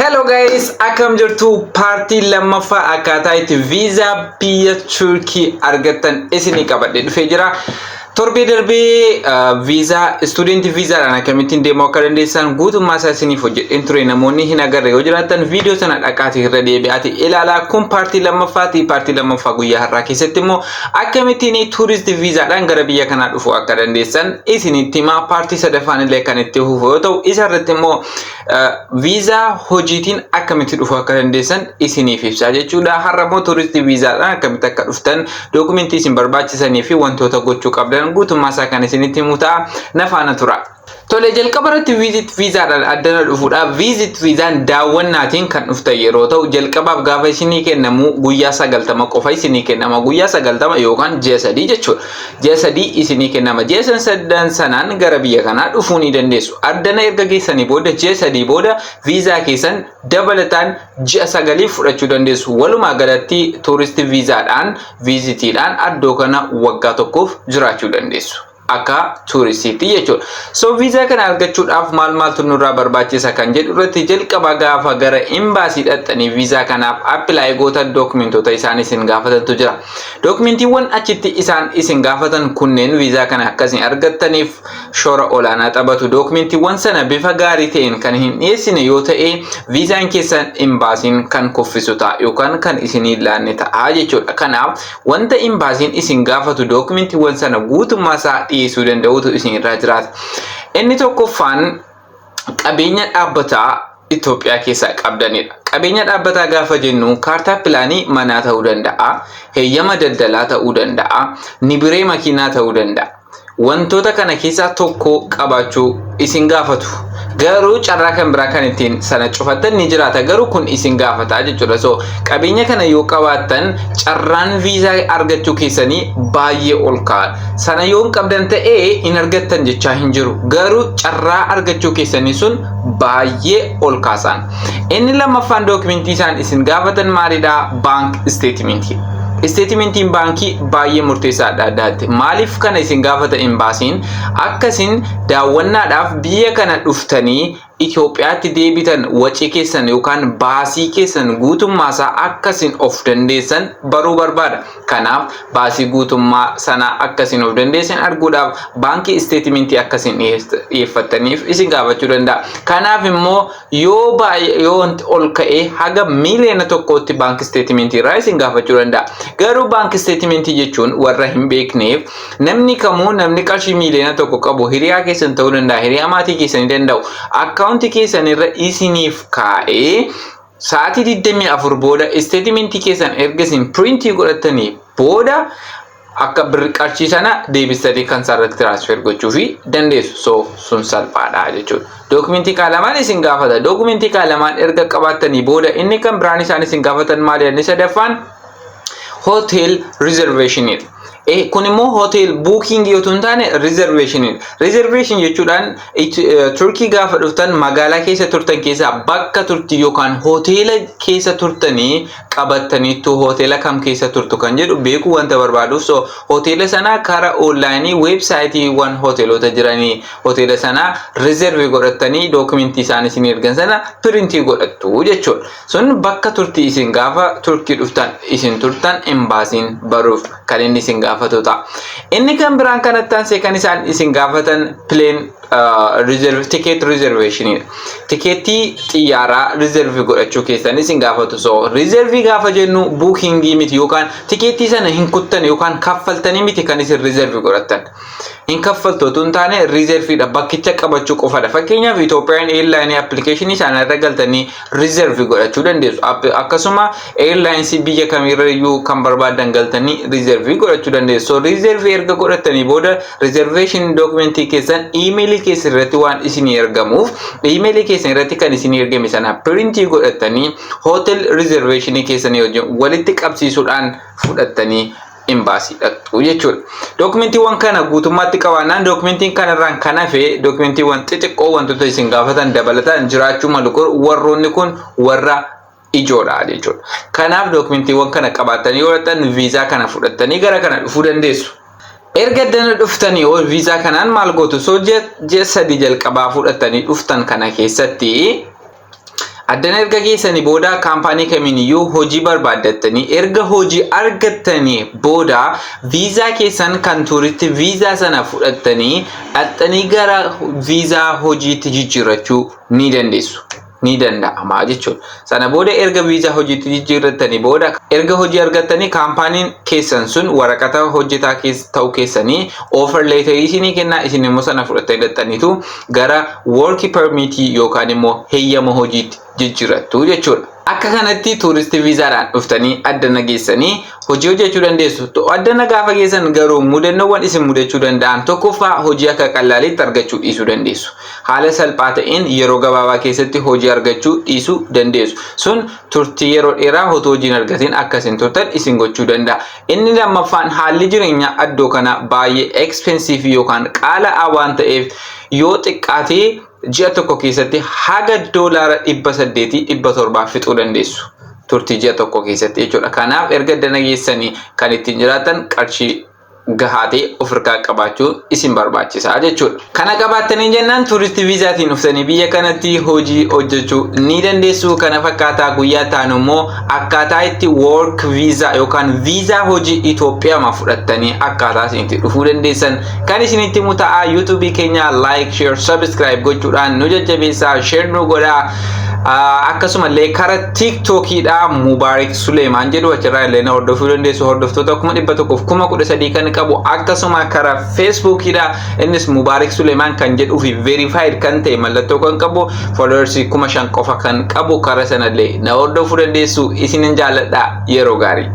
Hello guys, akkam jirtu? Paartii lammaffaa akkaataa itti viizaa biyya Turkii argattan isinii qabadhee dhufee jira. Torbee darbee viizaa student viizaadhaan akkamittiin deemuu akka dandeessan guutummaa isaa isiniif hojjedheen ture. Namoonni hin agarre yoo jiraattan, viidiyoo sana dhaqaatii irra deebi'aati ilaalaa. Kun paartii lammaffaati. Paartii lammaffaa guyyaa har'aa keessatti immoo akkamittiin tourist viizaadhaan gara biyya kanaa dhufuu akka dandeessan isinitti himaa. Paartii sadaffaan illee kan itti fufu yoo ta'u, isa irratti immoo viizaa hojiitiin akkamitti dhufuu akka dandeessan isiniif ibsaa jechuudha. Har'a immoo tourist viizaadhaan akkamitti akka dhuftan, dookumentii isin barbaachisanii fi wantoota gochuu qabdan guutummaa isaa kan isinitti himu ta'a. Na faana tura. Tole, jalqaba irratti visit viizaadhaan addana dhufuudhaaf, visit viizaan daawwannaatiin kan dhuftan yeroo ta'u, jalqabaaf gaafa isinii kennamu guyyaa 90 qofa isinii kennama. Guyyaa 90 yookaan ji'a 3 jechuudha. Ji'a 3 isinii kennama. Ji'a sadan sanaan gara biyya kanaa dhufuu ni dandeessu. Addana erga geessanii booda, ji'a 3 booda viizaa keessan dabalataan ji'a 9f fudhachuu dandeessu. Walumaa galatti tourist viizaadhaan, visitiidhaan addoo kana waggaa tokkoof jiraachuu dandeessu, akka tuuristiitti jechuudha. So viizaa kana argachuudhaaf maal maaltu nurraa barbaachisa kan jedhu irratti, jalqaba gaafa gara imbaasii dhaqxanii viizaa kanaaf apply gootan dookumentoota isaan isin gaafatantu jira. Dookumentiiwwan achitti isaan isin gaafatan kunneen viizaa kana akkasiin argattaniif shoora olaanaa taphatu. Dookumentiiwwan sana bifa gaarii ta'een kan hin dhiyeessine yoo ta'e, viizaan keessan imbaasiin kan kuffisu ta'a yookaan kan isin hin laanne ta'a jechuudha. Kanaaf wanta imbaasiin isin gaafatu, dookumentiiwwan sana guutummaa isaa dhiyeessuu danda'utu isin irraa jiraata. Inni tokkoffaan qabeenya dhaabbataa Itoophiyaa keessaa qabdanidha. Qabeenya dhaabbataa gaafa jennu kaartaa pilaanii manaa ta'uu danda'a, heeyyama daldalaa ta'uu danda'a, nibiree makiinaa ta'uu danda'a. Wantoota kana keessaa tokko qabaachuu isin gaafatu. Garuu carraa kan biraa kan ittiin sana cufattan ni jiraata. Garuu kun isin gaafata jechuudha. So qabeenya kana yoo qabaattan, carraan viizaa argachuu keessanii baay'ee ol ka'a. Sana yoo hin qabdan ta'ee hin argattan jechaa hin jiru. Garuu carraa argachuu keessanii sun baay'ee ol kaasan. Inni lammaffaan dookimentii isaan isin gaafatan maalidhaa? Bank statementii. Statementiin baankii baay'ee murteessaadha addaatti. Maaliif kana isin gaafata imbaasiin? Akkasin daawwannaadhaaf biyya kana dhuftanii Itoophiyaatti deebitan, wacii keessan yookaan baasii keessan guutummaasaa akkasin of dandeessan baruu barbaada. Kanaaf baasii guutummaa sanaa akkasin of dandeessan arguudhaaf baankii statementii akkasin dhiyeeffattaniif isin gaafachuu danda'a. Kanaaf immoo yoo baay'ee yoo wanti ol ka'ee haga 1 miiliyoona bank statementii irraa isin gaafachuu danda'a. Garuu bank statementii jechuun warra hin beekneef, namni kamuu, namni qarshii 1 miiliyoona qabu hiriyaa keessan ta'uu danda'a, hiriyaa maatii keessanii danda'u. Akkaawuntii keessan irra isiniif kaa'ee, sa'aatii 24 booda statementii keessan erga isin printii godhatanii booda akka birri qarshii sana deebistanii kan isaarratti transfer gochuu fi dandeessu. So sun salphaadha jechuudha. Dookumentii kaalamaan isin gaafata. Dookumentii kaalamaan erga qabaattanii booda, inni kan biraan isaan isin gaafatan maali? Inni sadaffaan hotel reservationidha. Kun immoo hotel booking yoo hin taane reservationidha. Reservation jechuudhaan Turkii gaafa dhuftan magaalaa keessa turtan keessaa bakka turtii yookaan hoteela keessa turtanii qabattaniittu, hoteela kam keessa turtu kan jedhu beekuu wanta barbaaduuf, so hoteela sana karaa onlaayinii weebsaayitiiwwan hoteelota jiranii hoteela sana reserve godhattanii, dookumentii isaan isin ergan sana printii godhattu jechuudha. Sun bakka turtii isin gaafa Turkii dhuftan isin turtan embaasiin baruuf kan inni isin gaafatu ta'a. Inni kan biraan kanatti aansee kan isaan isin gaafatan plane reserve ticket reservationidha. Tikeettii xiyyaaraa reserve godhachuu keessan isin gaafatu. So reserve gaafa jennu bookingii miti, yookaan tikeettii sana hin kuttan yookaan kaffaltanii miti kan isin reserve godhattan. Hin kaffaltu otoo hin taane reserveidha, bakkicha qabachuu qofadha. Fakkeenyaaf Itoophiyaan Airline appilikeeshinii isaanii irra galtanii reserve godhachuu dandeessu. Akkasuma airlines biyya kamirrayyuu kan barbaadan galtanii reserve godhachuu dandeessu. So reserve erga godhatanii booda, reservation dookumentii keessan iimeelii keessan irratti waan isinii ergamuuf, iimeelii keessan irratti kan isinii ergame sana printii godhatanii hotel reservationii keessanii wajjin walitti qabsiisuudhaan fudhattanii imbaasii dhaqxu jechuudha. Dookumentiiwwan kana guutummaatti qabaannaan, dookumentiin kanarraan kan hafe dookumentiiwwan xixiqqoo wantoota isin gaafatan dabalataan jiraachuu malu, warroonni kun warra ijoodha jechuudha. Kanaaf dookumentiiwwan kana qabaattanii yoo dhaqxan, viizaa kana fudhattanii gara kana dhufuu dandeessu. Erga dana dhuftanii oo viizaa kanaan maal gootu? So ji'a 3 jalqabaa fudhattanii dhuftan kana keessatti Addana erga geessanii booda kaampaanii kamiiniyyuu hojii barbaaddattanii, erga hojii argattanii booda viizaa keessan kan tourist visa sana fudhattanii dhaxxanii gara viizaa hojiitti jijjiirrachuu ni dandeessu. Ni danda'ama jechuudha. Sana booda erga viizaa hojiitti jijjiirrattanii booda, erga hojii argattanii, kaampaaniin keessan sun waraqata hojjetaa ta'uu keessanii offer letterii isinii kennaa. Isin immoo sana fudhattanii dhaxxaniitu gara work permitii yookaan immoo heeyyama hojiitti jijjiirrattu jechuudha. Akka kanatti tourist viizaadhaan dhuftanii addana geessanii hojii hojjechuu dandeessu. Addana gaafa geessan garuu mudannoowwan isin mudachuu danda'an: tokkoffaa, hojii akka qallaalitti argachuu dhiisuu dandeessu. Haala salphaa ta'een yeroo gabaabaa keessatti hojii argachuu dhiisuu dandeessu. Sun turtii yeroo dheeraa otoo hojii hin argatin akka isin turtan isin gochuu danda'a. Inni lammaffaan, haalli jireenyaa iddoo kana baay'ee expensive yookaan qaala'aa waan ta'eef, yoo xiqqaatee ji'a tokko keessatti haga $800, 700 fixuu dandeessu. Turtii ji'a tokko keessatti jechuudha. Kanaaf erga addana geessanii kan ittiin jiraatan qarshii gahaa ta'e of harkaa qabaachuu isin barbaachisaa jechuudha. Kana qabaattanii jennaan tourist viizaatiin dhuftanii biyya kanatti hojii hojjechuu ni dandeessu. Kana fakkaataa. Guyyaa ta'an immoo akkaataa itti work visa yookaan viizaa hojii Itoophiyaa fudhattanii akkaataa isinitti dhufuu dandeessan kan isinitti himu ta'a. YouTube keenya like, share, subscribe gochuudhaan nu jajjabeessaa, share nu godhaa. Akkasumallee karaa TikTokiidha Mubaarik Suleemaan jedhu, achirraa illee na hordofuu dandeessu, hordoftoota 113,000 kan qabu. Akkasuma karaa Facebookiidha, innis Mubaarik Suleemaan kan jedhuu fi verified kan ta'e, mallattoo kan qabu, followers 5,000 qofa kan qabu, karaa sanallee na hordofuu dandeessu. Isinin jaalladha, yeroo gaarii.